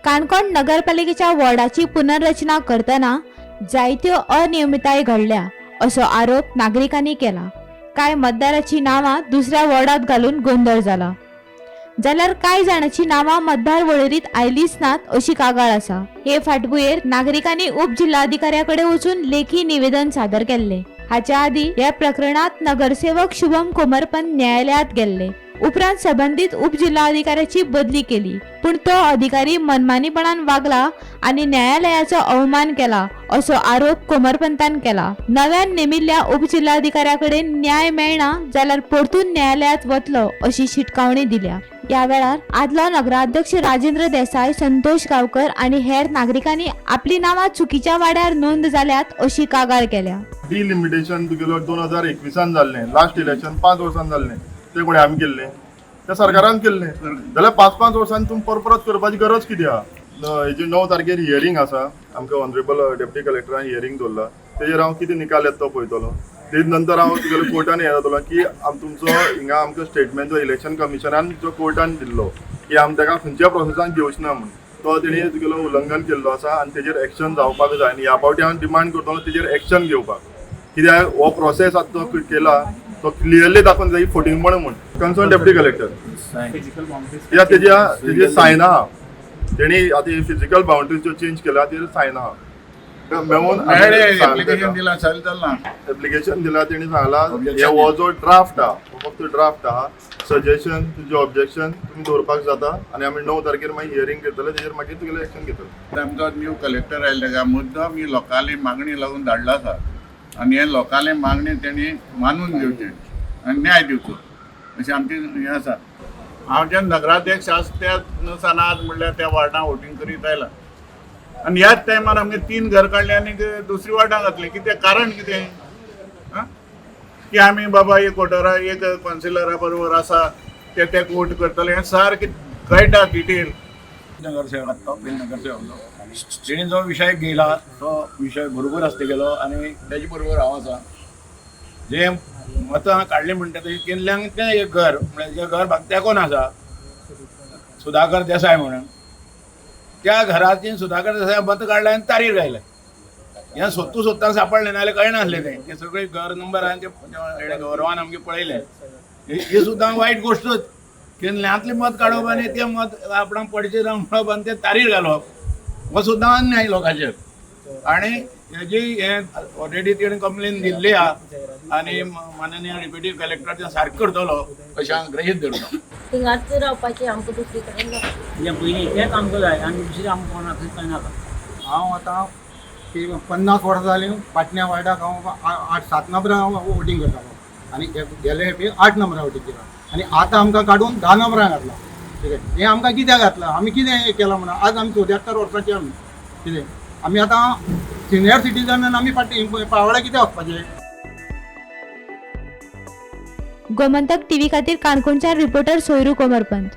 काणकोण नगरपालिकेच्या वॉर्डाची पुनर्रचना करतना जायत्यो अनियमितताय घडल्या असो आरोप नागरिकांनी केला. कांय मतदाराची नांवां दुसऱ्या वॉर्डात घालून गोंदळ जाला, जाल्यार कांय जाणांची नांवां मतदार वळेरीत आयलीच नात अशी कागाळ आसा. हे फाटभुंयेर नागरिकांनी उपजिल्हाधिकाऱ्या कडेन वचून लेखी निवेदन सादर केल्लें. हाच्या आदीं ह्या प्रकरणांत नगरसेवक शुभम कोमरपंत न्यायालयांत गेल्ले. उपरांत संबंदीत उपजिल्हाधिकाऱ्याची बदली केली, पूण तो अधिकारी मनमानीपणान वागला आनी न्यायालयाचो अवमान केला असो आरोप कोमरपंतान केला. नव्यान नेमिल्ल्या उपजिल्हाधिकाऱ्या कडेन न्याय मेळना जाल्यार परतून न्यायालयांत वतलो अशी शिटकावणी दिल्या. ह्या वेळार आदलो नगराध्यक्ष राजेंद्र देसाय, संतोष गावकर आनी हेर नागरिकांनी आपली नांवां चुकीच्या वाड्यार नोंद जाल्यात अशी कागाळ केल्या. डिलिमिटेशन तुगेलो 2021an जाल्लें. लास्ट इलेक्शन 5 वर्सां जाल्लें. तें कोणें आमी केल्लें? त्या सरकारान केल्लें. जाल्यार 5 5 वर्सांनी तुमी परत परत करपाची गरज कितें आहा? हेजी 9 तारखेर हियरींग आसा. आमकां ऑनरेबल डेप्युटी कलेक्टरान हियरींग दवरला. तेजेर हांव कितें निकाल येता तो पळयतलो. तेज नंतर हांव तुगेलो कोर्टान हें जातलो की तुमचो हिंगा आमकां स्टेटमेंट जो इलेक्शन कमिशनान जो कोर्टान दिल्लो की आमी ताका खंयच्या प्रोसेसान घेवचे ना म्हूण, तो तेणी तुगेलो उल्लंघन केल्लो आसा आनी तेजेर एक्शन जावपाक जाय. आनी ह्या फावटी हांव डिमांड करतलो तेजेर एक्शन घेवपाक, कित्याक हो प्रोसेस आतां तो केला तो क्लियरली दाखोवन जाय फटींगपण म्हूण. कन्सर्न डेप्युटी कलेक्टर कित्याक तेज्या तेजे सायन आहा. तेणी आतां फिजिकल बाउंड्रीज ज्यो चेंज केल्या तेजेर सायन आहा मेमोन. एप्लिकेशन दिला चलता. एप्लिकेशन दिला. तेणी सांगला, हे हो जो ड्राफ्ट आहा हो फक्त ड्राफ्ट आहा. सजेशन, तुजें ऑब्जेक्शन तुमी दवरपाक जाता आनी आमी 9 तारखेर मागीर हियरींग करतले. तेजेर मागीर तुगेलें एक्शन घेतले. आमचो न्यू कलेक्टर आयले ताका मुद्दम ही लोकांली मागणी लागून धाडला आसा आनी हे लोकांली मागणी तेणी मानून घेवची आनी न्याय दिवचो अशें आमची हें आसा. हांव जे नगराध्यक्ष आसा त्या सान आज म्हणल्यार त्या वार्डां वोटींग करीत आयला आनी ह्याच टायमार आमगे तीन घर काडले आनी दुसरी वार्डां घातले. कितें कारण कितें? आं, की आमी बाबा एक वोटरा एक कावन्सिलरा बरोबर आसा, ते तेका वोट करतले, हें सारकें कळटा डिटेल. नगरसेवक आत्ता पयलीं नगरसेवक, तेणी जो विशय घेयला तो विशय बरोबर आसता गेलो आनी तेजे बरोबर हांव आसा. जे मतां काडली म्हणटा तें केल्ल्यांक तें एक घर म्हळ्यार जें घर म्हाका तेंकोन आसा, सुधाकर देसाय म्हणून, त्या घराची सुधाकर देसाय मत काडलें आनी तारीर घायलें. हें सोदता सोदता सापडलें, नाजाल्यार कळनासलें तें. तें सगळें घर नंबर आनी तें गौरवान आमगें पळयलें. ही सुद्दां वायट गोश्टूच. केन्नातलें मत काडप आनी तें मत आपणाक पडचें ना म्हणप आनी तें तारीर घालप हो सुद्दां अन्याय लोकांचेर. आनी हेजी हें ऑलरेडी तेणी कंप्लेन दिल्ली आहा आनी माननीय डेप्युटी कलेक्टर तें सारकें करतलो अशें हांव गृहीत धरता. थिंगाच रावपाचें, आमकां दुसरी कडेन नाका. जें पयलीं तेंच आमकां जाय आनी दुसरें आमकां कोणाक कांय नाका. हांव आतां 50 वर्सां जालीं पाटण्या वार्डाक हांव आठ सात नंबरां हांव वोटींग करतालो आनी गेले खेपे 8 नंबरां वोटींग केलां आनी आतां आमकां काडून 10 नंबरां घातलां. कितें हें आमकां कित्याक घातलां? आमी कितें केलां म्हणून? आज आमी 74 वर्सांची. आमी कितें, आमी आतां सिनियर सिटीजन आनी आमी फाटीं पावळ्या कित्याक वचपाचें? गोमंतक टीव्ही खातीर काणकोणच्यान रिपोर्टर सोयरू कोमरपंत.